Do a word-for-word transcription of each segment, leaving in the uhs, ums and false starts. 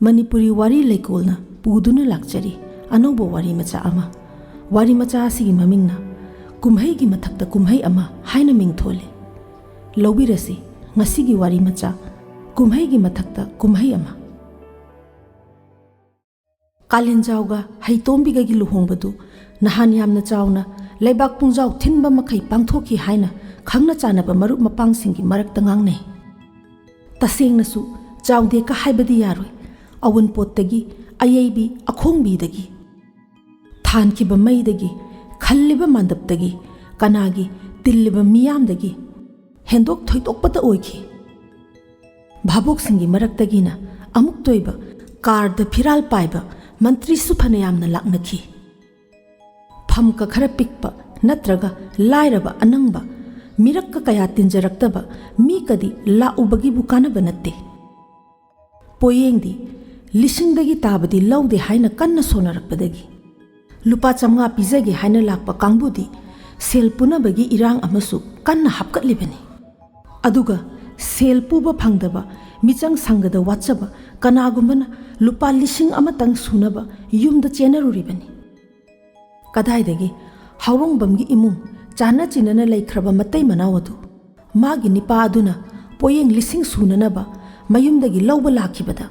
ꯃꯅꯤꯄꯨꯔꯤ ꯋꯥꯔꯤ ꯂꯩꯀꯣꯜꯅ ꯄꯨꯗꯨꯅ ꯂꯥꯛꯆꯔꯤ ꯑꯅꯧꯕ ꯋꯥꯔꯤ ꯃꯆꯥ ꯑꯃ꯫ ꯋꯥꯔꯤ ꯃꯆꯥ ꯑꯁꯤꯒꯤ ꯃꯃꯤꯡꯅ "ꯀꯨꯝꯍꯩꯒꯤ ꯃꯊꯛꯇ ꯀꯨꯝꯍꯩ ꯑꯃ" ꯍꯥꯏꯅ ꯃꯤꯡꯊꯣꯜꯂꯤ꯫ ꯂꯧꯕꯤꯔꯁꯤ ꯉꯁꯤꯒꯤ ꯋꯥꯔꯤ ꯃꯆꯥ, "ꯀꯨꯝꯍꯩꯒꯤ ꯃꯊꯛꯇ ꯀꯨꯝꯍꯩ ꯑꯃ"꯫ ꯀꯥꯂꯦꯟꯖꯥꯎꯒ ꯍꯩꯇꯣꯝꯕꯤꯒꯒꯤ ꯂꯨꯍꯣꯡꯕꯗꯨ ꯅꯍꯥꯟ ꯌꯥꯝꯅ ꯆꯥꯎꯅ ꯂꯩꯕꯥꯛ ꯄꯨꯡꯖꯥꯎ ꯊꯤꯟꯕ ꯃꯈꯩ ꯄꯥꯡꯊꯣꯛꯈꯤ ꯍꯥꯏꯅ ꯈꯪꯅ ꯆꯥꯟꯅꯕ ꯃꯔꯨꯞ ꯃꯄꯥꯡꯁꯤꯡꯒꯤ ꯃꯔꯛꯇ ꯉꯥꯡꯅꯩ꯫ ꯇꯁꯦꯡꯅꯁꯨ ꯆꯥꯎꯗꯦꯀ ꯍꯥꯏꯕꯗꯤ ꯌꯥꯔꯣꯏ꯫ ꯑꯋꯨꯟꯄꯣꯠꯇꯒꯤ, ꯑꯌꯩꯕꯤ ꯑꯈꯣꯡꯕꯤꯗꯒꯤ, ꯊꯥꯟꯈꯤꯕ ꯃꯩꯗꯒꯤ, ꯈꯜꯂꯤꯕ ꯃꯥꯟꯗꯞꯇꯒꯤ, ꯀꯅꯥꯒꯤ ꯇꯤꯜꯂꯤꯕ ꯃꯤꯌꯥꯝꯗꯒꯤ ꯍꯦꯟꯗꯣꯛ ꯊꯣꯏꯗꯣꯛꯄꯇ ꯑꯣꯏꯈꯤ꯫ ꯚꯥꯕꯣꯛꯁꯤꯡꯒꯤ ꯃꯔꯛꯇꯒꯤꯅ ꯑꯃꯨꯛꯇ ꯑꯣꯏꯕ ꯀꯥꯔꯗ ꯐꯤꯔꯥꯜ ꯄꯥꯏꯕ ꯃꯟꯇ꯭ꯔꯤꯁꯨ ꯐꯅꯌꯥꯝꯅ ꯂꯥꯛꯅꯈꯤ꯫ ꯐꯝꯀ ꯈꯔ ꯄꯤꯛꯄ ꯅꯠꯇ꯭ꯔꯒ ꯂꯥꯏꯔꯕ ꯑꯅꯪꯕ, ꯃꯤꯔꯛꯀ ꯀꯌꯥ ꯇꯤꯟꯖꯔꯛꯇꯕ ꯃꯤꯀꯗꯤ ꯂꯥꯛꯎꯕꯒꯤꯕꯨ ꯀꯥꯟꯅꯕ ꯅꯠꯇꯦ꯫ ꯄꯣꯌꯦꯡꯗꯤ ꯂꯤꯁꯤꯡꯗꯒꯤ ꯇꯥꯕꯗꯤ ꯂꯧꯗꯦ ꯍꯥꯏꯅ ꯀꯟꯅ ꯁꯣꯟꯅꯔꯛꯄꯗꯒꯤ ꯂꯨꯄꯥ ꯆꯥꯝꯃꯉꯥ ꯄꯤꯖꯒꯦ ꯍꯥꯏꯅ ꯂꯥꯛꯄ ꯀꯥꯡꯕꯨꯗꯤ ꯁꯦꯜ ꯄꯨꯅꯕꯒꯤ ꯏꯔꯥꯡ ꯑꯃꯁꯨ ꯀꯟꯅ ꯍꯥꯞꯀꯠꯂꯤꯕꯅꯤ꯫ ꯑꯗꯨꯒ ꯁꯦꯜ ꯄꯨꯕ ꯐꯪꯗꯕ ꯃꯤꯆꯪ ꯁꯪꯒꯗ ꯋꯥꯠꯆꯕ ꯀꯅꯥꯒꯨꯝꯕꯅ ꯂꯨꯄꯥ ꯂꯤꯁꯤꯡ ꯑꯃꯇꯪ ꯁꯨꯅꯕ ꯌꯨꯝꯗ ꯆꯦꯟꯅꯔꯨꯔꯤꯕꯅꯤ꯫ ꯀꯗꯥꯏꯗꯒꯤ ꯍꯥꯎꯔꯣꯡꯕꯝꯒꯤ ꯏꯃꯨꯡ ꯆꯥꯟꯅ ꯆꯤꯟꯅꯅ ꯂꯩꯈ꯭ꯔꯕ ꯃꯇꯩ ꯃꯅꯥꯎ ꯑꯗꯨ ꯃꯥꯒꯤ ꯅꯤꯄꯥ ꯑꯗꯨꯅ ꯄꯣꯌꯦꯡ ꯂꯤꯁꯤꯡ ꯁꯨꯅꯅꯕ ꯃꯌꯨꯝꯗꯒꯤ ꯂꯧꯕ ꯂꯥꯛꯈꯤꯕꯗ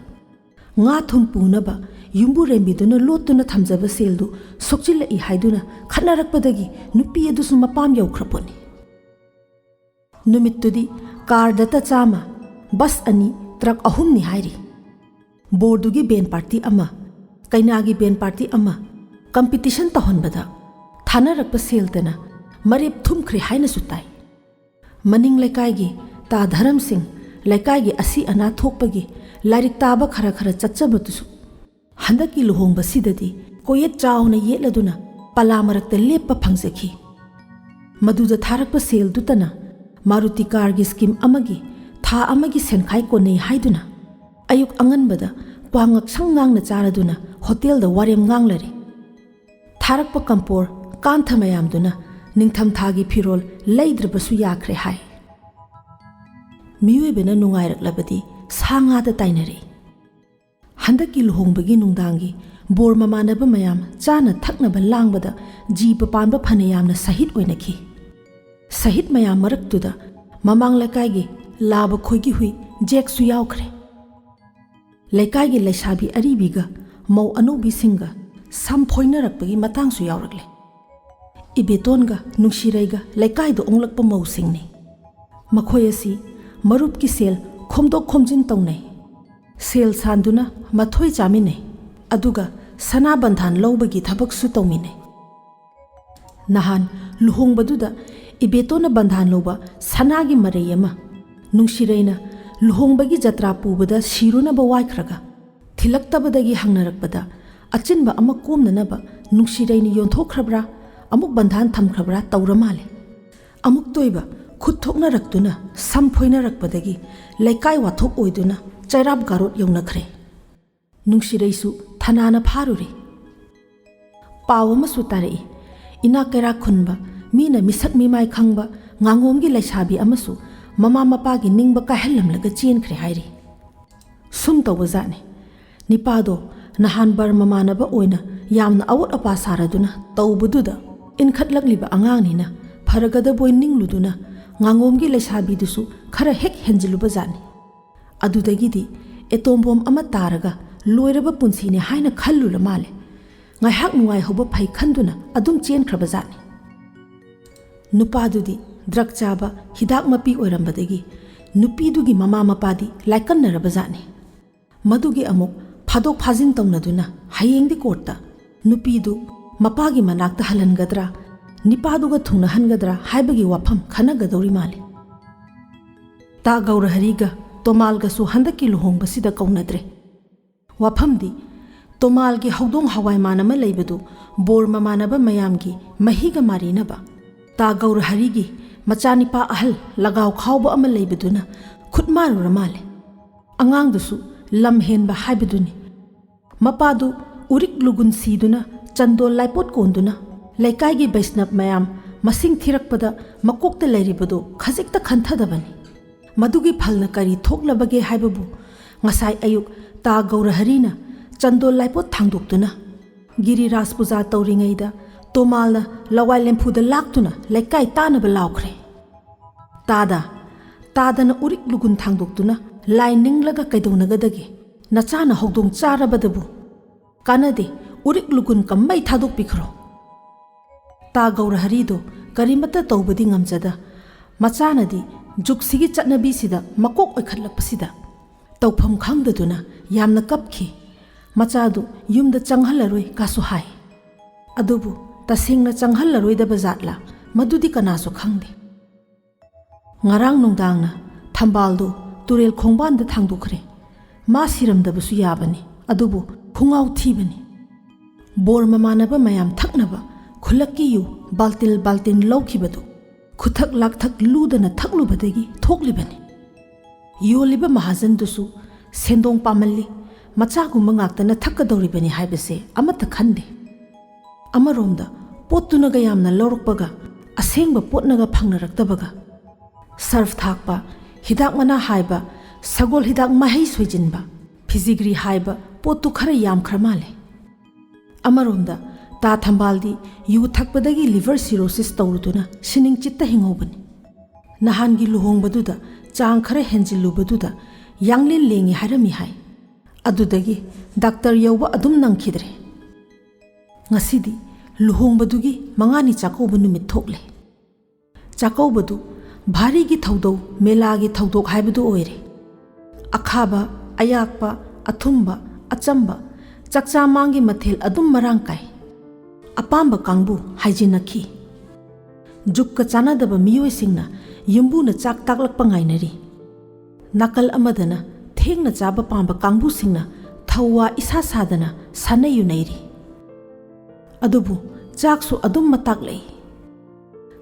ꯉꯥ ꯊꯨꯝ ꯄꯨꯅꯕ ꯌꯨꯝꯕꯨꯔꯦꯝꯕꯤꯗꯨꯅ ꯂꯣꯠꯇꯨꯅ ꯊꯝꯖꯕ ꯁꯦꯜꯗꯨ ꯁꯣꯛꯆꯤꯜꯂꯛꯏ ꯍꯥꯏꯗꯨꯅ ꯈꯠꯅꯔꯛꯄꯗꯒꯤ ꯅꯨꯄꯤ ꯑꯗꯨꯁꯨ ꯃꯄꯥꯝ ꯌꯧꯈ꯭ꯔ ꯄꯣꯠꯅꯤ꯫ ꯅꯨꯃꯤꯠꯇꯨꯗꯤ ꯀꯥꯔꯗꯇ ꯆꯥꯝꯃ, ꯕꯁ ꯑꯅꯤ, ꯇ꯭ꯔꯛ ꯑꯍꯨꯝꯅꯤ ꯍꯥꯏꯔꯤ꯫ ꯕꯣꯔꯗꯨꯒꯤ ꯕꯦꯟ ꯄꯥꯔꯇꯤ ꯑꯃ, ꯀꯩꯅꯥꯒꯤ ꯕꯦꯟ ꯄꯥꯔꯇꯤ ꯑꯃ ꯀꯝꯄꯤꯇꯤꯁꯟ ꯇꯧꯍꯟꯕꯗ ꯊꯥꯅꯔꯛꯄ ꯁꯦꯜꯗꯅ ꯃꯔꯦꯞ ꯊꯨꯝꯈ꯭ꯔꯦ ꯍꯥꯏꯅꯁꯨ ꯇꯥꯏ꯫ ꯃꯅꯤꯡ ꯂꯩꯀꯥꯏꯒꯤ ꯇꯥ ꯙꯔꯝ ꯁꯤꯡ ꯂꯩꯀꯥꯏꯒꯤ ꯑꯁꯤ ꯑꯅꯥ ꯊꯣꯛꯄꯒꯤ ꯂꯥꯏꯔꯤꯛ ꯇꯥꯕ ꯈꯔ ꯈꯔ ꯆꯠꯆꯕꯗꯨꯁꯨ ꯍꯟꯗꯛꯀꯤ ꯂꯨꯍꯣꯡꯕꯁꯤꯗꯗꯤ ꯀꯣꯌꯦꯠ ꯆꯥꯎꯅ ꯌꯦꯠꯂꯗꯨꯅ ꯄꯂꯥ ꯃꯔꯛꯇ ꯂꯦꯞꯄ ꯐꯪꯖꯈꯤ꯫ ꯃꯗꯨꯗ ꯊꯥꯔꯛꯄ ꯁꯦꯜꯗꯨꯇꯅ ꯃꯥꯔꯨꯇꯤ ꯀꯥꯔꯒꯤ ꯁ꯭ꯀꯤꯝ ꯑꯃꯒꯤ ꯊꯥ ꯑꯃꯒꯤ ꯁꯦꯟꯈꯥꯏ ꯀꯣꯟꯅꯩ ꯍꯥꯏꯗꯨꯅ ꯑꯌꯨꯛ ꯑꯉꯟꯕꯗ ꯀ꯭ꯋꯥ ꯉꯛꯁꯪ ꯉꯥꯡꯅ ꯆꯥꯔꯗꯨꯅ ꯍꯣꯇꯦꯜꯗ ꯋꯥꯔꯦꯝ ꯉꯥꯡꯂꯔꯦ꯫ ꯊꯥꯔꯛꯄ ꯀꯝꯄꯣꯔ ꯀꯥꯟꯊ ꯃꯌꯥꯝꯗꯨꯅ ꯅꯤꯡꯊꯝꯊꯥꯒꯤ ꯐꯤꯔꯣꯜ ꯂꯩꯗ꯭ꯔꯕꯁꯨ ꯌꯥꯈ꯭ꯔꯦ ꯍꯥꯏ꯫ ꯃꯤꯑꯣꯏꯕꯅ ꯅꯨꯡꯉꯥꯏꯔꯛꯂꯕꯗꯤ ꯁꯥ ꯉꯥꯗ ꯇꯥꯏꯅꯔꯦ꯫ ꯍꯟꯗꯛꯀꯤ ꯂꯨꯍꯣꯡꯕꯒꯤ ꯅꯨꯡꯗꯥꯡꯒꯤ ꯕꯣꯔ ꯃꯃꯥꯟꯅꯕ ꯃꯌꯥꯝ ꯆꯥꯅ ꯊꯛꯅꯕ ꯂꯥꯡꯕꯗ ꯖꯤꯕ ꯄꯥꯟꯕ ꯐꯅꯌꯥꯝꯅ ꯁꯍꯤꯗ ꯑꯣꯏꯅꯈꯤ꯫ ꯁꯍꯤꯗ ꯃꯌꯥꯝ ꯃꯔꯛꯇꯨꯗ ꯃꯃꯥꯡ ꯂꯩꯀꯥꯏꯒꯤ ꯂꯥꯕ ꯈꯣꯏꯒꯤ ꯍꯨꯏ ꯖꯦꯛꯁꯨ ꯌꯥꯎꯈ꯭ꯔꯦ꯫ ꯂꯩꯀꯥꯏꯒꯤ ꯂꯩꯁꯥꯕꯤ ꯑꯔꯤꯕꯤꯒ ꯃꯧ ꯑꯅꯧꯕꯤꯁꯤꯡꯒ ꯁꯝ ꯐꯣꯏꯅꯔꯛꯄꯒꯤ ꯃꯇꯥꯡꯁꯨ ꯌꯥꯎꯔꯛꯂꯦ꯫ ꯏꯕꯦꯇꯣꯟꯒ ꯅꯨꯡꯁꯤꯔꯩꯒ ꯂꯩꯀꯥꯏꯗ ꯑꯣꯡꯂꯛꯄ ꯃꯧꯁꯤꯡꯅꯤ꯫ ꯃꯈꯣꯏ ꯑꯁꯤ ꯃꯔꯨꯞꯀꯤ ꯁꯦꯜ ꯈꯣꯝꯗꯣꯛ ꯈꯣꯝꯖꯤꯟ ꯇꯧꯅꯩ꯫ ꯁꯦꯜ ꯁꯥꯟꯗꯨꯅ ꯃꯊꯣꯏ ꯆꯥꯃꯤꯟꯅꯩ, ꯑꯗꯨꯒ ꯁꯅꯥ ꯕꯟꯙꯥꯟ ꯂꯧꯕꯒꯤ ꯊꯕꯛꯁꯨ ꯇꯧꯃꯤꯟꯅꯩ꯫ ꯅꯍꯥꯟ ꯂꯨꯍꯣꯡꯕꯗꯨꯗ ꯏꯕꯦꯇꯣꯟꯅ ꯕꯟꯙꯥꯟ ꯂꯧꯕ ꯁꯅꯥꯒꯤ ꯃꯔꯩ ꯑꯃ ꯅꯨꯡꯁꯤꯔꯩꯅ ꯂꯨꯍꯣꯡꯕꯒꯤ ꯖꯇ꯭ꯔꯥ ꯄꯨꯕꯗ ꯁꯤꯔꯨꯅꯕ ꯋꯥꯏꯈ꯭ꯔꯒ ꯊꯤꯜꯂꯛꯇꯕꯗꯒꯤ ꯍꯪꯅꯔꯛꯄꯗ, ꯑꯆꯤꯟꯕ ꯑꯃ ꯀꯣꯝꯅꯅꯕ ꯅꯨꯡꯁꯤꯔꯩꯅ ꯌꯣꯟꯊꯣꯛꯈ꯭ꯔꯕ꯭ꯔꯥ, ꯑꯃꯨꯛ ꯕꯟꯙꯥꯟ ꯊꯝꯈ꯭ꯔꯕ꯭ꯔꯥ ꯇꯧꯔ ꯃꯥꯜꯂꯦ꯫ ꯑꯃꯨꯛꯇ ꯑꯣꯏꯕ ꯈꯨꯠ ꯊꯣꯛꯅꯔꯛꯇꯨꯅ ꯁꯝ ꯐꯣꯏꯅꯔꯛꯄꯗꯒꯤ ꯂꯩꯀꯥꯏ ꯋꯥꯊꯣꯛ ꯑꯣꯏꯗꯨꯅ ꯆꯩꯔꯥꯞ ꯒꯥꯔꯣꯠ ꯌꯧꯅꯈ꯭ꯔꯦ꯫ ꯅꯨꯡꯁꯤꯔꯩꯁꯨ ꯊꯅꯥꯅ ꯐꯥꯔꯨꯔꯦ꯫ ꯄꯥꯎ ꯑꯃꯁꯨ ꯇꯥꯔꯛꯏ, ꯏꯅꯥꯛ ꯀꯩꯔꯥꯛ ꯈꯨꯟꯕ, ꯃꯤꯅ ꯃꯤꯁꯛ ꯃꯤꯃꯥꯏ ꯈꯪꯕ ꯉꯥꯉꯣꯝꯒꯤ ꯂꯩꯁꯥꯕꯤ ꯑꯃꯁꯨ ꯃꯃꯥ ꯃꯄꯥꯒꯤ ꯅꯤꯡꯕ ꯀꯥꯏꯍꯜꯂꯝꯂꯒ ꯆꯦꯟꯈ꯭ꯔꯦ ꯍꯥꯏꯔꯤ꯫ ꯁꯨꯝ ꯇꯧꯕꯖꯥꯠꯅꯤ꯫ ꯅꯤꯄꯥꯗꯣ ꯅꯍꯥꯟ ꯕꯔ ꯃꯃꯥꯟꯅꯕ ꯑꯣꯏꯅ ꯌꯥꯝꯅ ꯑꯋꯣꯠ ꯑꯄꯥ ꯁꯥꯔꯗꯨꯅ ꯇꯧꯕꯗꯨꯗ ꯏꯟꯈꯠꯂꯛꯂꯤꯕ ꯑꯉꯥꯡꯅꯤꯅ ꯐꯔꯒꯗꯕꯣꯏ ꯅꯤꯡꯂꯨꯗꯨꯅ ꯉꯥꯉꯣꯝꯒꯤ ꯂꯩꯁꯥꯕꯤꯗꯨꯁꯨ ꯈꯔ ꯍꯦꯛ ꯍꯦꯟꯖꯤꯜꯂꯨꯕꯖꯥꯠꯅꯤ꯫ ꯑꯗꯨꯗꯒꯤꯗꯤ ꯑꯦꯇꯣꯝ ꯕꯣꯝ ꯑꯃ ꯇꯥꯔꯒ ꯂꯣꯏꯔꯕ ꯄꯨꯟꯁꯤꯅꯤ ꯍꯥꯏꯅ ꯈꯜꯂꯨꯔ ꯃꯥꯜꯂꯦ꯫ ꯉꯥꯏꯍꯥꯛ ꯅꯨꯡꯉꯥꯏꯍꯧꯕ ꯐꯩ ꯈꯟꯗꯨꯅ ꯑꯗꯨꯝ ꯆꯦꯟꯈ꯭ꯔꯕꯖꯥꯠꯅꯤ꯫ ꯅꯨꯄꯥꯗꯨꯗꯤ ꯗ꯭ꯔꯒ ꯆꯥꯕ ꯍꯤꯗꯥꯛ ꯃꯄꯤ ꯑꯣꯏꯔꯝꯕꯗꯒꯤ ꯅꯨꯄꯤꯗꯨꯒꯤ ꯃꯃꯥ ꯃꯄꯥꯗꯤ ꯂꯥꯏꯀꯟꯅꯔꯕꯖꯥꯠꯅꯤ꯫ ꯃꯗꯨꯒꯤ ꯑꯃꯨꯛ ꯐꯥꯗꯣꯛ ꯐꯥꯖꯤꯟ ꯇꯧꯅꯗꯨꯅ ꯍꯌꯦꯡꯗꯤ ꯀꯣꯔꯠꯇ ꯅꯨꯄꯤꯗꯨ ꯃꯄꯥꯒꯤ ꯃꯅꯥꯛꯇ ꯍꯜꯍꯟꯒꯗ꯭ꯔꯥ, ꯅꯤꯄꯥꯗꯨꯒ ꯊꯨꯡꯅꯍꯟꯒꯗ꯭ꯔꯥ ꯍꯥꯏꯕꯒꯤ ꯋꯥꯐꯝ ꯈꯟꯅꯒꯗꯧꯔꯤ ꯃꯥꯜꯂꯤ꯫ ꯇꯥ ꯒꯧꯔꯍꯔꯤꯒ ꯇꯣꯃꯥꯜꯒꯁꯨ ꯍꯟꯗꯛꯀꯤ ꯂꯨꯍꯣꯡꯕꯁꯤꯗ ꯀꯧꯅꯗ꯭ꯔꯦ꯫ ꯋꯥꯐꯝꯗꯤ, ꯇꯣꯃꯥꯜꯒꯤ ꯍꯧꯗꯣꯡ ꯍꯋꯥꯏꯃꯥꯟ ꯑꯃ ꯂꯩꯕꯗꯨ ꯕꯣꯔ ꯃꯃꯥꯟꯅꯕ ꯃꯌꯥꯝꯒꯤ ꯃꯍꯤꯒ ꯃꯥꯔꯤꯅꯕ, ꯇꯥ ꯒꯧꯔꯍꯔꯤꯒꯤ ꯃꯆꯥꯅꯤꯄꯥ ꯑꯍꯜ ꯂꯒꯥꯎ ꯈꯥꯎꯕ ꯑꯃ ꯂꯩꯕꯗꯨꯅ ꯈꯨꯠ ꯃꯥꯔꯨꯔ ꯃꯥꯜꯂꯦ꯫ ꯑꯉꯥꯡꯗꯨꯁꯨ ꯂꯝ ꯍꯦꯟꯕ ꯍꯥꯏꯕꯗꯨꯅꯤ꯫ ꯃꯄꯥꯗꯨ ꯎꯔꯤꯛ ꯂꯨꯒꯨꯟ ꯁꯤꯗꯨꯅ ꯆꯟꯗꯣꯜ ꯂꯥꯏꯄꯣꯠ ꯀꯣꯟꯗꯨꯅ ꯂꯩꯀꯥꯏꯒꯤ ꯕꯩꯁꯅꯕ ꯃꯌꯥꯝ ꯃꯁꯤꯡ ꯊꯤꯔꯛꯄꯗ ꯃꯀꯣꯛꯇ ꯂꯩꯔꯤꯕꯗꯨ ꯈꯖꯤꯛꯇ ꯈꯟꯊꯗꯕꯅꯤ꯫ ꯃꯗꯨꯒꯤ ꯐꯜꯅ ꯀꯔꯤ ꯊꯣꯛꯂꯕꯒꯦ ꯍꯥꯏꯕꯕꯨ ꯉꯁꯥꯏ ꯑꯌꯨꯛ ꯇꯥ ꯒꯧꯔꯍꯔꯤꯅ ꯆꯟꯗꯣꯜ ꯂꯥꯏꯄꯣꯠ ꯊꯥꯡꯗꯣꯛꯇꯨꯅ, ꯒꯤꯔꯤꯔꯥꯖ ꯄꯨꯖꯥ ꯇꯧꯔꯤꯉꯩꯗ ꯇꯣꯃꯥꯜꯅ ꯂꯋꯥꯏ ꯂꯦꯝꯐꯨꯗ ꯂꯥꯛꯇꯨꯅ ꯂꯩꯀꯥꯏ ꯇꯥꯅꯕ ꯂꯥꯎꯈ꯭ꯔꯦ꯫ "ꯇꯥꯗ, ꯇꯥꯗꯅ ꯎꯔꯤꯛ ꯂꯨꯒꯨꯟ ꯊꯥꯡꯗꯣꯛꯇꯨꯅ ꯂꯥꯏ ꯅꯤꯡꯂꯒ ꯀꯩꯗꯧꯅꯒꯗꯒꯦ? ꯅꯆꯥꯅ ꯍꯧꯗꯣꯡ ꯆꯥꯔꯕꯗꯕꯨ ꯀꯥꯟꯅꯗꯦ, ꯎꯔꯤꯛ ꯂꯨꯒꯨꯟ ꯀꯝꯃꯩ ꯊꯥꯗꯣꯛꯄꯤꯈ꯭ꯔꯣ꯫" ꯇꯥ ꯒꯧꯔꯍꯔꯤꯗꯣ ꯀꯔꯤꯃꯠꯇ ꯇꯧꯕꯗꯤ ꯉꯝꯖꯗ, ꯃꯆꯥꯅꯗꯤ ꯖꯨꯒꯁꯤꯒꯤ ꯆꯠꯅꯕꯤꯁꯤꯗ ꯃꯀꯣꯛ ꯑꯣꯏꯈꯠꯂꯛꯄꯁꯤꯗ ꯇꯧꯐꯝ ꯈꯪꯗꯗꯨꯅ ꯌꯥꯝꯅ ꯀꯞꯈꯤ꯫ ꯃꯆꯥꯗꯨ ꯌꯨꯝꯗ ꯆꯪꯍꯜꯂꯔꯣꯏ ꯀꯥꯁꯨ ꯍꯥꯏ꯫ ꯑꯗꯨꯕꯨ ꯇꯁꯦꯡꯅ ꯆꯪꯍꯜꯂꯔꯣꯏꯗꯕ ꯖꯥꯠꯂꯥ, ꯃꯗꯨꯗꯤ ꯀꯅꯥꯁꯨ ꯈꯪꯗꯦ꯫ ꯉꯔꯥꯡ ꯅꯨꯡꯗꯥꯡꯅ ꯊꯝꯕꯥꯜꯗꯨ ꯇꯨꯔꯦꯜ ꯈꯣꯡꯕꯥꯟꯗ ꯊꯥꯡꯗꯣꯛꯈ꯭ꯔꯦ꯫ ꯃꯥ ꯁꯤꯔꯝꯗꯕꯁꯨ ꯌꯥꯕꯅꯤ, ꯑꯗꯨꯕꯨ ꯈꯣꯡꯉꯥꯎ ꯊꯤꯕꯅꯤ꯫ ꯕꯣꯔ ꯃꯃꯥꯟꯅꯕ ꯃꯌꯥꯝ ꯊꯛꯅꯕ ꯈꯨꯜꯂꯛꯀꯤ ꯌꯨ ꯕꯥꯜꯇꯤꯟ ꯕꯥꯜꯇꯤꯟ ꯂꯧꯈꯤꯕꯗꯨ ꯈꯨꯊꯛ ꯂꯥꯛꯊꯛ ꯂꯨꯗꯅ ꯊꯛꯂꯨꯕꯗꯒꯤ ꯊꯣꯛꯂꯤꯕꯅꯤ꯫ ꯌꯣꯜꯂꯤꯕ ꯃꯍꯥꯖꯟꯗꯨꯁꯨ ꯁꯦꯟꯗꯣꯡ ꯄꯥꯝꯃꯜꯂꯤ, ꯃꯆꯥꯒꯨꯝꯕ ꯉꯥꯛꯇꯅ ꯊꯛꯀꯗꯧꯔꯤꯕꯅꯤ ꯍꯥꯏꯕꯁꯦ ꯑꯃꯠꯇ ꯈꯟꯗꯦ꯫ ꯑꯃꯔꯣꯝꯗ ꯄꯣꯠꯇꯨꯅꯒ ꯌꯥꯝꯅ ꯂꯧꯔꯛꯄꯒ ꯑꯁꯦꯡꯕ ꯄꯣꯠꯅꯒ ꯐꯪꯅꯔꯛꯇꯕꯒ, ꯁꯔꯐ ꯊꯥꯛꯄ, ꯍꯤꯗꯥꯛ ꯃꯅꯥ ꯍꯥꯏꯕ, ꯁꯒꯣꯜ ꯍꯤꯗꯥꯛ ꯃꯍꯩ ꯁꯣꯏꯖꯤꯟꯕ, ꯐꯤꯖꯤꯒ꯭ꯔꯤ ꯍꯥꯏꯕ ꯄꯣꯠꯇꯨ ꯈꯔ ꯌꯥꯝꯈ꯭ꯔ ꯃꯥꯜꯂꯦ꯫ ꯑꯃꯔꯣꯝꯗ ꯇꯥ ꯊꯝꯕꯥꯜꯗꯤ ꯌꯨ ꯊꯛꯄꯗꯒꯤ ꯂꯤꯚꯔ ꯁꯤꯔꯣꯁꯤꯁ ꯇꯧꯔꯨꯗꯨꯅ ꯁꯤꯅꯤꯡ ꯆꯤꯠꯇ ꯍꯤꯡꯍꯧꯕꯅꯤ꯫ ꯅꯍꯥꯟꯒꯤ ꯂꯨꯍꯣꯡꯕꯗꯨꯗ ꯆꯥꯡ ꯈꯔ ꯍꯦꯟꯖꯤꯜꯂꯨꯕꯗꯨꯗ ꯌꯥꯡꯂꯦꯟ ꯂꯦꯡꯉꯤ ꯍꯥꯏꯔꯝꯃꯤ ꯍꯥꯏ꯫ ꯑꯗꯨꯗꯒꯤ ꯗꯥꯛꯇꯔ ꯌꯧꯕ ꯑꯗꯨꯝ ꯅꯪꯈꯤꯗ꯭ꯔꯦ꯫ ꯉꯁꯤꯗꯤ ꯂꯨꯍꯣꯡꯕꯗꯨꯒꯤ ꯃꯉꯥꯅꯤ ꯆꯥꯛꯀꯧꯕ ꯅꯨꯃꯤꯠ ꯊꯣꯛꯂꯦ꯫ ꯆꯥꯛꯀꯧꯕꯗꯨ ꯚꯥꯔꯤꯒꯤ ꯊꯧꯗꯧ, ꯃꯦꯂꯥꯒꯤ ꯊꯧꯗꯣꯛ ꯍꯥꯏꯕꯗꯨ ꯑꯣꯏꯔꯦ꯫ ꯑꯈꯥꯕ, ꯑꯌꯥꯛꯄ, ꯑꯊꯨꯝꯕ, ꯑꯆꯝꯕ, ꯆꯥꯛꯆꯥ ꯃꯥꯡꯒꯤ ꯃꯊꯦꯜ ꯑꯗꯨꯝ ꯃꯔꯥꯡ ꯀꯥꯏ꯫ ꯑꯄꯥꯝꯕ ꯀꯥꯡꯕꯨ ꯍꯥꯏꯖꯤꯟꯅꯈꯤ꯫ ꯖꯨꯒꯀ ꯆꯥꯟꯅꯗꯕ ꯃꯤꯑꯣꯏꯁꯤꯡꯅ ꯌꯨꯝꯕꯨꯅ ꯆꯥꯛ ꯇꯥꯛꯂꯛꯄ ꯉꯥꯏꯅꯔꯤ꯫ ꯅꯥꯀꯜ ꯑꯃꯗꯅ ꯊꯦꯡꯅ ꯆꯥꯕ ꯄꯥꯝꯕ ꯀꯥꯡꯕꯨꯁꯤꯡꯅ ꯊꯧꯋꯥ ꯏꯁꯥ ꯁꯥꯗꯅ ꯁꯥꯟꯅ ꯌꯨꯅꯩꯔꯤ꯫ ꯑꯗꯨꯕꯨ ꯆꯥꯛꯁꯨ ꯑꯗꯨꯝ ꯃꯇꯥꯛ ꯂꯩ꯫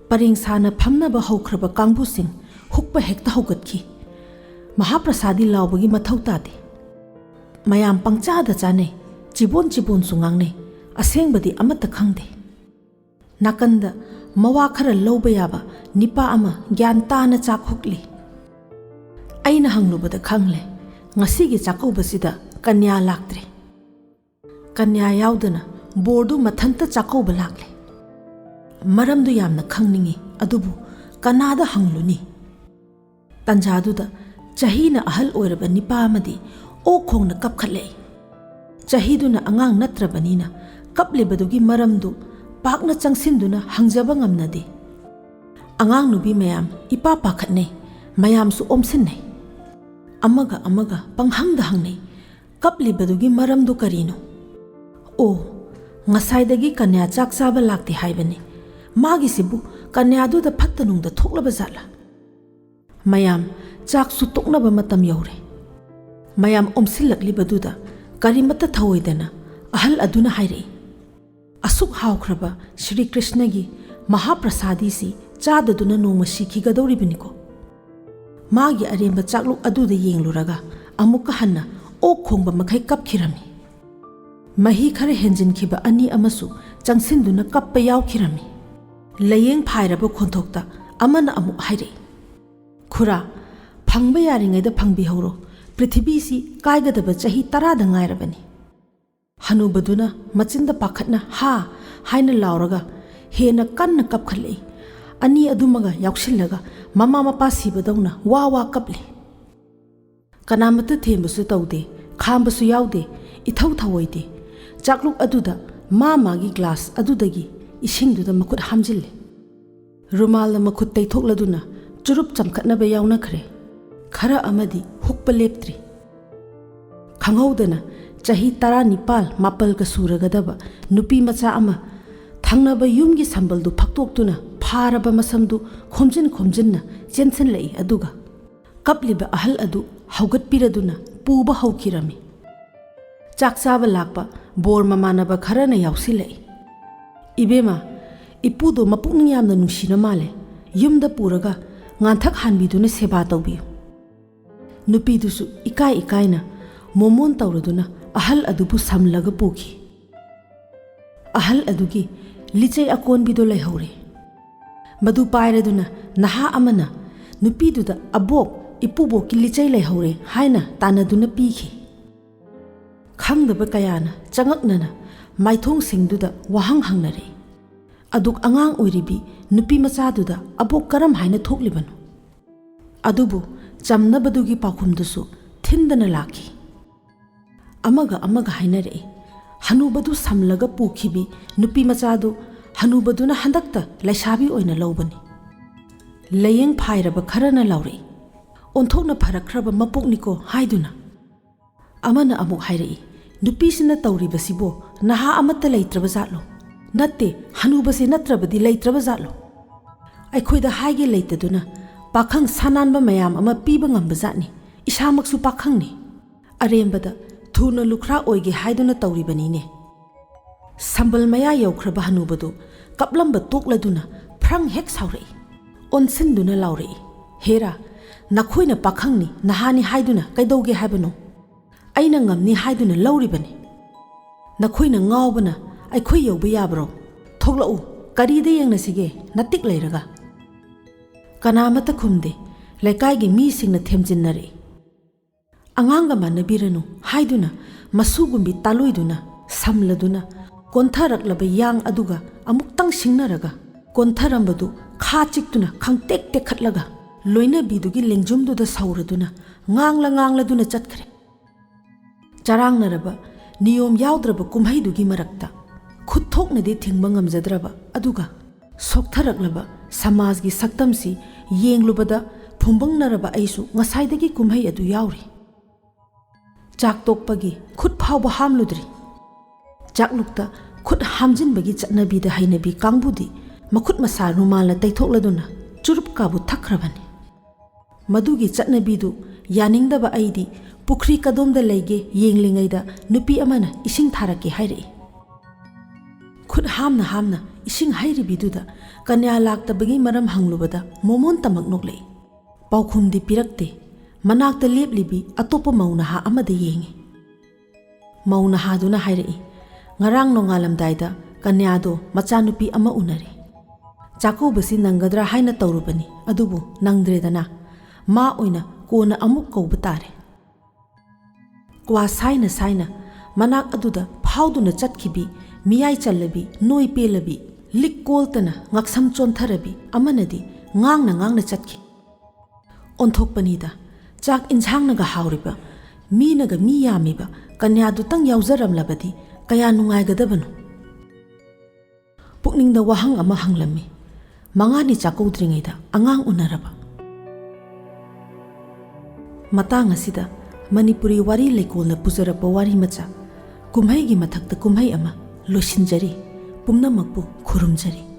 ꯄꯔꯦꯡ ꯁꯥꯅ ꯐꯝꯅꯕ ꯍꯧꯈ꯭ꯔꯕ ꯀꯥꯡꯕꯨꯁꯤꯡ ꯍꯨꯛꯄ ꯍꯦꯛꯇ ꯍꯧꯒꯠꯈꯤ꯫ ꯃꯍꯥꯄ꯭ꯔꯁꯥꯗꯤ ꯂꯥꯎꯕꯒꯤ ꯃꯊꯧ ꯇꯥꯗꯦ꯫ ꯃꯌꯥꯝ ꯄꯪꯆꯥꯗ ꯆꯥꯅꯩ, ꯆꯤꯕꯣꯟ ꯆꯤꯕꯣꯟꯁꯨ ꯉꯥꯡꯅꯩ, ꯑꯁꯦꯡꯕꯗꯤ ꯑꯃꯠꯇ ꯈꯪꯗꯦ꯫ ꯅꯥꯀꯟꯗ ꯃꯋꯥ ꯈꯔ ꯂꯧꯕ ꯌꯥꯕ ꯅꯤꯄꯥ ꯑꯃ ꯒ꯭ꯌꯥꯟ ꯇꯥꯅ ꯆꯥꯛ ꯍꯨꯛꯂꯤ꯫ ꯑꯩꯅ ꯍꯪꯂꯨꯕꯗ ꯈꯪꯂꯦ, "ꯉꯁꯤꯒꯤ ꯆꯥꯛꯀꯧꯕꯁꯤꯗ ꯀꯟꯌꯥ ꯂꯥꯛꯇ꯭ꯔꯦ꯫ ꯀꯟꯌꯥ ꯌꯥꯎꯗꯅ ꯕꯣꯔꯗꯨ ꯃꯊꯟꯇ ꯆꯥꯛꯀꯧꯕ ꯂꯥꯛꯂꯦ꯫ ꯃꯔꯝꯗꯨ ꯌꯥꯝꯅ ꯈꯪꯅꯤꯡꯏ, ꯑꯗꯨꯕꯨ ꯀꯅꯥꯗ ꯍꯪꯂꯨꯅꯤ?" ꯇꯟꯖꯥꯗꯨꯗ ꯆꯍꯤꯅ ꯑꯍꯜ ꯑꯣꯏꯔꯕ ꯅꯤꯄꯥ ꯑꯃꯗꯤ ꯑꯣꯛ ꯈꯣꯡꯅ ꯀꯞꯈꯠꯂꯛꯏ꯫ ꯆꯍꯤꯗꯨꯅ ꯑꯉꯥꯡ ꯅꯠꯇ꯭ꯔꯕꯅꯤꯅ ꯀꯞꯂꯤꯕꯗꯨꯒꯤ ꯃꯔꯝꯗꯨ ꯄꯥꯛꯅ ꯆꯪꯁꯤꯟꯗꯨꯅ ꯍꯪꯖꯕ ꯉꯝꯅꯗꯦ꯫ ꯑꯉꯥꯡ ꯅꯨꯄꯤ ꯃꯌꯥꯝ ꯏꯄꯥ ꯄꯥꯈꯠꯅꯩ, ꯃꯌꯥꯝꯁꯨ ꯑꯣꯝꯁꯤꯟꯅꯩ꯫ ꯑꯃꯒ ꯑꯃꯒ ꯄꯪꯍꯪꯗ ꯍꯪꯅꯩ, "ꯀꯞꯂꯤꯕꯗꯨꯒꯤ ꯃꯔꯝꯗꯨ ꯀꯔꯤꯅꯣ? ꯑꯣ, ꯉꯁꯥꯏꯗꯒꯤ ꯀꯟꯌꯥ ꯆꯥꯛ ꯆꯥꯕ ꯂꯥꯛꯇꯦ ꯍꯥꯏꯕꯅꯤ꯫ ꯃꯥꯒꯤꯁꯤꯕꯨ ꯀꯟꯌꯥꯗꯨꯗ ꯐꯠꯇ ꯅꯨꯡꯗ ꯊꯣꯛꯂꯕ ꯖꯥꯠꯂꯥ?" ꯃꯌꯥꯝ ꯆꯥꯛꯁꯨ ꯇꯣꯛꯅꯕ ꯃꯇꯝ ꯌꯧꯔꯦ꯫ ꯃꯌꯥꯝ ꯑꯣꯝꯁꯤꯜꯂꯛꯂꯤꯕꯗꯨꯗ ꯀꯔꯤꯃꯠꯇ ꯊꯧꯑꯣꯏꯗꯅ ꯑꯍꯜ ꯑꯗꯨꯅ ꯍꯥꯏꯔꯛꯏ, "ꯑꯁꯨꯛ ꯍꯥꯎꯈ꯭ꯔꯕ ꯁ꯭ꯔꯤ ꯀ꯭ꯔꯤꯁꯅꯒꯤ ꯃꯍꯥꯄ꯭ꯔꯁꯥꯗꯤꯁꯤ ꯆꯥꯗꯗꯨꯅ ꯅꯣꯡꯃ ꯁꯤꯈꯤꯒꯗꯧꯔꯤꯕꯅꯤꯀꯣ?" ꯃꯥꯒꯤ ꯑꯔꯦꯝꯕ ꯆꯥꯛꯂꯨꯛ ꯑꯗꯨꯗ ꯌꯦꯡꯂꯨꯔꯒ ꯑꯃꯨꯛꯀ ꯍꯟꯅ ꯑꯣꯛ ꯈꯣꯡꯕ ꯃꯈꯩ ꯀꯞꯈꯤꯔꯝꯃꯤ꯫ ꯃꯍꯤ ꯈꯔ ꯍꯦꯟꯖꯤꯟꯈꯤꯕ ꯑꯅꯤ ꯑꯃꯁꯨ ꯆꯪꯁꯤꯟꯗꯨꯅ ꯀꯞꯄ ꯌꯥꯎꯈꯤꯔꯝꯃꯤ꯫ ꯂꯥꯏꯌꯦꯡ ꯐꯥꯏꯔꯕ ꯈꯣꯟꯊꯣꯛꯇ ꯑꯃꯅ ꯑꯃꯨꯛ ꯍꯥꯏꯔꯛꯏ, "ꯈꯨꯔꯥ, ꯐꯪꯕ ꯌꯥꯔꯤꯉꯩꯗ ꯐꯪꯕꯤꯍꯧꯔꯣ꯫ ꯄ꯭ꯔꯤꯊꯤꯕꯤꯁꯤ ꯀꯥꯏꯒꯗꯕ ꯆꯍꯤ ꯇꯔꯥꯗ ꯉꯥꯏꯔꯕꯅꯤ꯫" ꯍꯅꯨꯕꯗꯨꯅ ꯃꯆꯤꯟꯗ ꯄꯥꯈꯠꯅ "ꯍꯥ" ꯍꯥꯏꯅ ꯂꯥꯎꯔꯒ ꯍꯦꯟꯅ ꯀꯟꯅ ꯀꯞꯈꯠꯂꯛꯏ꯫ ꯑꯅꯤ ꯑꯗꯨꯃꯒ ꯌꯥꯎꯁꯤꯜꯂꯒ ꯃꯃꯥ ꯃꯄꯥ ꯁꯤꯕꯗꯧꯅ ꯋꯥ ꯋꯥ ꯀꯞꯂꯤ꯫ ꯀꯅꯥꯃꯠꯇ ꯊꯦꯝꯕꯁꯨ ꯇꯧꯗꯦ, ꯈꯥꯝꯕꯁꯨ ꯌꯥꯎꯗꯦ, ꯏꯊꯧ ꯊꯧꯑꯣꯏꯗꯦ꯫ ꯆꯥꯛꯂꯨꯛ ꯑꯗꯨꯗ ꯃꯥ ꯃꯥꯒꯤ ꯒ꯭ꯂꯥꯁ ꯑꯗꯨꯗꯒꯤ ꯏꯁꯤꯡꯗꯨꯗ ꯃꯈꯨꯠ ꯍꯥꯝꯖꯤꯜꯂꯦ꯫ ꯔꯨꯃꯥꯜꯅ ꯃꯈꯨꯠ ꯇꯩꯊꯣꯛꯂꯗꯨꯅ ꯆꯨꯔꯨꯞ ꯆꯝꯈꯠꯅꯕ ꯌꯥꯎꯅꯈ꯭ꯔꯦ꯫ ꯈꯔ ꯑꯃꯗꯤ ꯍꯨꯛꯄ ꯂꯦꯞꯇ꯭ꯔꯤ꯫ ꯈꯪꯍꯧꯗꯅ ꯆꯍꯤ ꯇꯔꯥꯅꯤꯄꯥꯜ ꯃꯥꯄꯜꯒ ꯁꯨꯔꯒꯗꯕ ꯅꯨꯄꯤ ꯃꯆꯥ ꯑꯃ ꯊꯪꯅꯕ ꯌꯨꯝꯒꯤ ꯁꯝꯕꯜꯗꯨ ꯐꯛꯇꯣꯛꯇꯨꯅ ꯐꯥꯔꯕ ꯃꯁꯝꯗꯨ ꯈꯣꯝꯖꯤꯟ ꯈꯣꯝꯖꯤꯟꯅ ꯆꯦꯟꯁꯤꯜꯂꯛꯏ꯫ ꯑꯗꯨꯒ ꯀꯞꯂꯤꯕ ꯑꯍꯜ ꯑꯗꯨ ꯍꯧꯒꯠꯄꯤꯔꯗꯨꯅ ꯄꯨꯕ ꯍꯧꯈꯤꯔꯝꯃꯤ꯫ ꯆꯥꯛ ꯆꯥꯕ ꯂꯥꯛꯄ ꯕꯣꯔ ꯃꯃꯥꯟꯅꯕ ꯈꯔꯅ ꯌꯥꯎꯁꯤꯜꯂꯛꯏ꯫ "ꯏꯕꯦꯝꯃ, ꯏꯄꯨꯗꯣ ꯃꯄꯨꯛꯅꯤꯡ ꯌꯥꯝꯅ ꯅꯨꯡꯁꯤꯅ ꯃꯥꯜꯂꯦ꯫ ꯌꯨꯝꯗ ꯄꯨꯔꯒ ꯉꯥꯟꯊꯛ ꯍꯥꯟꯕꯤꯗꯨꯅ ꯁꯦꯕꯥ ꯇꯧꯕꯤꯌꯨ꯫" ꯅꯨꯄꯤꯗꯨꯁꯨ ꯏꯀꯥꯏ ꯏꯀꯥꯏꯅ ꯃꯣꯃꯣꯟ ꯇꯧꯔꯗꯨꯅ ꯑꯍꯜ ꯑꯗꯨꯕꯨ ꯁꯝꯂꯒ ꯄꯨꯈꯤ꯫ ꯑꯍꯜ ꯑꯗꯨꯒꯤ ꯂꯤꯆꯩ ꯑꯀꯣꯟꯕꯤꯗꯣ ꯂꯩꯍꯧꯔꯦ꯫ ꯃꯗꯨ ꯄꯥꯏꯔꯗꯨꯅ ꯅꯍꯥ ꯑꯃꯅ ꯅꯨꯄꯤꯗꯨꯗ "ꯑꯕꯣꯛ, "ꯏꯄꯨꯕꯣꯛꯀꯤ ꯂꯤꯆꯩ ꯂꯩꯍꯧꯔꯦ" ꯍꯥꯏꯅ ꯇꯥꯟꯅꯗꯨꯅ ꯄꯤꯈꯤ꯫ ꯈꯪꯗꯕ ꯀꯌꯥꯅ ꯆꯉꯛꯅꯅ ꯃꯥꯏꯊꯣꯡꯁꯤꯡꯗꯨꯗ ꯋꯥꯍꯪ ꯍꯪꯅꯔꯛꯏ꯫ ꯑꯗꯨꯛ ꯑꯉꯥꯡ ꯑꯣꯏꯔꯤꯕꯤ ꯅꯨꯄꯤ ꯃꯆꯥꯗꯨꯗ ꯑꯕꯣꯛ ꯀꯔꯝ ꯍꯥꯏꯅ ꯊꯣꯛꯂꯤꯕꯅꯣ? ꯑꯗꯨꯕꯨ ꯆꯝꯅꯕꯗꯨꯒꯤ ꯄꯥꯎꯈꯨꯝꯗꯨꯁꯨ ꯊꯤꯟꯗꯅ ꯂꯥꯛꯈꯤ꯫ ꯑꯃꯒ ꯑꯃꯒ ꯍꯥꯏꯅꯔꯛꯏ, "ꯍꯅꯨꯕꯗꯨ ꯁꯝꯂꯒ ꯄꯨꯈꯤꯕꯤ ꯅꯨꯄꯤ ꯃꯆꯥꯗꯨ ꯍꯅꯨꯕꯗꯨꯅ ꯍꯟꯗꯛꯇ ꯂꯩꯁꯥꯕꯤ ꯑꯣꯏꯅ ꯂꯧꯕꯅꯤ"꯫ ꯂꯥꯏꯌꯦꯡ ꯐꯥꯏꯔꯕ ꯈꯔꯅ ꯂꯥꯎꯔꯛꯏ, "ꯑꯣꯟꯊꯣꯛꯅ ꯐꯔꯛꯈ꯭ꯔꯕ ꯃꯄꯣꯛꯅꯤꯀꯣ" ꯍꯥꯏꯗꯨꯅ꯫ ꯑꯃꯅ ꯑꯃꯨꯛ ꯍꯥꯏꯔꯛꯏ, "ꯅꯨꯄꯤꯁꯤꯅ ꯇꯧꯔꯤꯕꯁꯤꯕꯨ ꯅꯍꯥ ꯑꯃꯠꯇ ꯂꯩꯇ꯭ꯔꯕ ꯖꯥꯠꯂꯣ? ꯅꯠꯇꯦ, ꯍꯅꯨꯕꯁꯦ ꯅꯠꯇ꯭ꯔꯕꯗꯤ ꯂꯩꯇ꯭ꯔꯕ ꯖꯥꯠꯂꯣ? ꯑꯩꯈꯣꯏꯗ ꯍꯥꯏꯒꯦ ꯂꯩꯇꯗꯨꯅ ꯄꯥꯈꯪ ꯁꯥꯅꯥꯟꯕ ꯃꯌꯥꯝ ꯑꯃ ꯄꯤꯕ ꯉꯝꯕ ꯖꯥꯠꯅꯤ꯫ ꯏꯁꯥꯃꯛꯁꯨ ꯄꯥꯈꯪꯅꯤ꯫ ꯑꯔꯦꯝꯕꯗ ꯊꯨꯅ ꯂꯨꯈ꯭ꯔꯥ ꯑꯣꯏꯒꯦ ꯍꯥꯏꯗꯨꯅ ꯇꯧꯔꯤꯕꯅꯤꯅꯦ"꯫ ꯁꯝꯕꯜ ꯃꯌꯥ ꯌꯧꯈ꯭ꯔꯕ ꯍꯅꯨꯕꯗꯨ ꯀꯞꯂꯝꯕ ꯇꯣꯛꯂꯗꯨꯅ ꯐ꯭ꯔꯪ ꯍꯦꯛ ꯁꯥꯎꯔꯛꯏ꯫ ꯑꯣꯟꯁꯤꯟꯗꯨꯅ ꯂꯥꯎꯔꯛꯏ, "ꯍꯦꯔꯥ, ꯅꯈꯣꯏꯅ ꯄꯥꯈꯪꯅꯤ, ꯅꯍꯥꯅꯤ ꯍꯥꯏꯗꯨꯅ ꯀꯩꯗꯧꯒꯦ ꯍꯥꯏꯕꯅꯣ? ꯑꯩꯅ ꯉꯝꯅꯤ ꯍꯥꯏꯗꯨꯅ ꯂꯧꯔꯤꯕꯅꯤ꯫ ꯅꯈꯣꯏꯅ ꯉꯥꯎꯕꯅ ꯑꯩꯈꯣꯏ ꯌꯧꯕ ꯌꯥꯕ꯭ꯔꯣ? ꯊꯣꯛꯂꯛꯎ, ꯀꯔꯤꯗ ꯌꯦꯡꯅꯁꯤꯒꯦ, ꯅꯇꯤꯛ ꯂꯩꯔꯒ?" ꯀꯅꯥꯃꯠꯇ ꯈꯨꯝꯗꯦ꯫ ꯂꯩꯀꯥꯏꯒꯤ ꯃꯤꯁꯤꯡꯅ ꯊꯦꯝꯖꯤꯟꯅꯔꯛꯏ꯫ "ꯑꯉꯥꯡꯒ ꯃꯥꯟꯅꯕꯤꯔꯅꯨ" ꯍꯥꯏꯗꯨꯅ ꯃꯁꯨꯒꯨꯝꯕꯤ ꯇꯥꯂꯣꯏꯗꯨꯅ, ꯁꯝꯂꯗꯨꯅ, ꯀꯣꯟꯊꯔꯛꯂꯕ ꯌꯥꯡ ꯑꯗꯨꯒ ꯑꯃꯨꯛꯇꯪ ꯁꯤꯡꯅꯔꯒ, ꯀꯣꯟꯊꯔꯝꯕꯗꯨ ꯈꯥ ꯆꯤꯛꯇꯨꯅ ꯈꯪꯇꯦꯛ ꯇꯦꯛꯈꯠꯂꯒ, ꯂꯣꯏꯅꯕꯤꯗꯨꯒꯤ ꯂꯦꯡꯖꯨꯝꯗꯨꯗ ꯁꯧꯔꯗꯨꯅ, ꯉꯥꯡꯂ ꯉꯥꯡꯂꯗꯨꯅ ꯆꯠꯈ꯭ꯔꯦ꯫ ꯆꯔꯥꯡꯅꯔꯕ, ꯅꯤꯌꯣꯝ ꯌꯥꯎꯗ꯭ꯔꯕ ꯀꯨꯝꯍꯩꯗꯨꯒꯤ ꯃꯔꯛꯇ ꯈꯨꯠ ꯊꯣꯛꯅꯗꯤ ꯊꯤꯡꯕ ꯉꯝꯖꯗ꯭ꯔꯕ, ꯑꯗꯨꯒ ꯁꯣꯛꯊꯔꯛꯂꯕ ꯁꯃꯥꯖꯒꯤ ꯁꯛꯇꯝꯁꯤ ꯌꯦꯡꯂꯨꯕꯗ ꯐꯨꯝꯕꯪꯅꯔꯕ ꯑꯩꯁꯨ ꯉꯁꯥꯏꯗꯒꯤ ꯀꯨꯝꯍꯩ ꯑꯗꯨ ꯌꯥꯎꯔꯤ꯫ ꯆꯥꯛ ꯇꯣꯛꯄꯒꯤ ꯈꯨꯠ ꯐꯥꯎꯕ ꯍꯥꯝꯂꯨꯗ꯭ꯔꯤ꯫ ꯆꯥꯛꯂꯨꯛꯇ ꯈꯨꯠ ꯍꯥꯝꯖꯤꯟꯕꯒꯤ ꯆꯠꯅꯕꯤꯗ ꯍꯩꯅꯕꯤ ꯀꯥꯡꯕꯨꯗꯤ ꯃꯈꯨꯠ ꯃꯁꯥ ꯔꯨꯃꯥꯜꯅ ꯇꯩꯊꯣꯛꯂꯗꯨꯅ ꯆꯨꯔꯨꯞ ꯀꯥꯕꯨ ꯊꯛꯈ꯭ꯔꯕꯅꯤ꯫ ꯃꯗꯨꯒꯤ ꯆꯠꯅꯕꯤꯗꯨ ꯌꯥꯅꯤꯡꯗꯕ ꯑꯩꯗꯤ ꯄꯨꯈ꯭ꯔꯤ ꯀꯗꯣꯝꯗ ꯂꯩꯒꯦ ꯌꯦꯡꯂꯤꯉꯩꯗ ꯅꯨꯄꯤ ꯑꯃꯅ ꯏꯁꯤꯡ ꯊꯥꯔꯛꯀꯦ ꯍꯥꯏꯔꯛꯏ꯫ ꯈꯨꯠ ꯍꯥꯝꯅ ꯍꯥꯝꯅ ꯏꯁꯤꯡ ꯍꯩꯔꯤꯕꯤꯗꯨꯗ ꯀꯟꯌꯥ ꯂꯥꯛꯇꯕꯒꯤ ꯃꯔꯝ ꯍꯪꯂꯨꯕꯗ ꯃꯣꯃꯣꯟꯇꯃꯛ ꯅꯣꯛꯂꯛꯏ꯫ ꯄꯥꯎꯈꯨꯝꯗꯤ ꯄꯤꯔꯛꯇꯦ꯫ ꯃꯅꯥꯛꯇ ꯂꯦꯞꯂꯤꯕꯤ ꯑꯇꯣꯞꯄ ꯃꯧ ꯅꯍꯥ ꯑꯃꯗ ꯌꯦꯡꯉꯤ꯫ ꯃꯧ ꯅꯍꯥꯗꯨꯅ ꯍꯥꯏꯔꯛꯏ, "ꯉꯔꯥꯡ ꯅꯣꯡꯉꯥꯜꯂꯝꯗꯥꯏꯗ ꯀꯟꯌꯥꯗꯣ ꯃꯆꯥꯅꯨꯄꯤ ꯑꯃ ꯎꯅꯔꯦ꯫ ꯆꯥꯛꯀꯧꯕꯁꯤ ꯅꯪꯒꯗ꯭ꯔꯥ ꯍꯥꯏꯅ ꯇꯧꯔꯨꯕꯅꯤ, ꯑꯗꯨꯕꯨ ꯅꯪꯗ꯭ꯔꯦꯗꯅ꯫ ꯃꯥ ꯑꯣꯏꯅ ꯀꯣꯟꯅ ꯑꯃꯨꯛ ꯀꯧꯕ ꯇꯥꯔꯦ꯫ ꯀ꯭ꯋꯥ ꯁꯥꯏꯅ ꯁꯥꯏꯅ ꯃꯅꯥꯛ ꯑꯗꯨꯗ ꯐꯥꯎꯗꯨꯅ ꯆꯠꯈꯤꯕꯤ, ꯃꯤꯌꯥꯏ ꯆꯜꯂꯕꯤ, ꯅꯣꯏ ꯄꯦꯜꯂꯕꯤ, ꯂꯤꯛ ꯀꯣꯜꯇꯅ ꯉꯛꯁꯝ ꯆꯣꯟꯊꯔꯕꯤ ꯑꯃꯅꯗꯤ ꯉꯥꯡꯅ ꯉꯥꯡꯅ ꯆꯠꯈꯤ꯫ ꯑꯣꯟꯊꯣꯛꯄꯅꯤꯗ, ꯆꯥꯛ ꯏꯟꯁꯥꯡꯅꯒ ꯍꯥꯎꯔꯤꯕ, ꯃꯤꯅꯒ ꯃꯤ ꯌꯥꯝꯃꯤꯕ ꯀꯟꯌꯥꯗꯨꯇꯪ ꯌꯥꯎꯖꯔꯝꯂꯕꯗꯤ ꯀꯌꯥ ꯅꯨꯡꯉꯥꯏꯒꯗꯕꯅꯣ꯫ ꯄꯨꯛꯅꯤꯡꯗ ꯋꯥꯍꯪ ꯑꯃ ꯍꯪꯂꯝꯃꯤ꯫ ꯃꯉꯥꯅꯤ ꯆꯥꯛꯀꯧꯗ꯭ꯔꯤꯉꯩꯗ ꯑꯉꯥꯡ ꯎꯅꯔꯕ꯫ ꯃꯇꯥꯡ ꯑꯁꯤꯗ ꯃꯅꯤꯄꯨꯔꯤ ꯋꯥꯔꯤ ꯂꯩꯀꯣꯜꯅ ꯄꯨꯖꯔꯛꯄ ꯋꯥꯔꯤ ꯃꯆꯥ, ꯀꯨꯝꯍꯩꯒꯤ ꯃꯊꯛꯇ ꯀꯨꯝꯍꯩ ꯑꯃ ꯂꯣꯏꯁꯤꯟꯖꯔꯤ꯫ ꯄꯨꯝꯅꯃꯛꯄꯨ ꯈꯨꯔꯨꯝꯖꯔꯤ꯫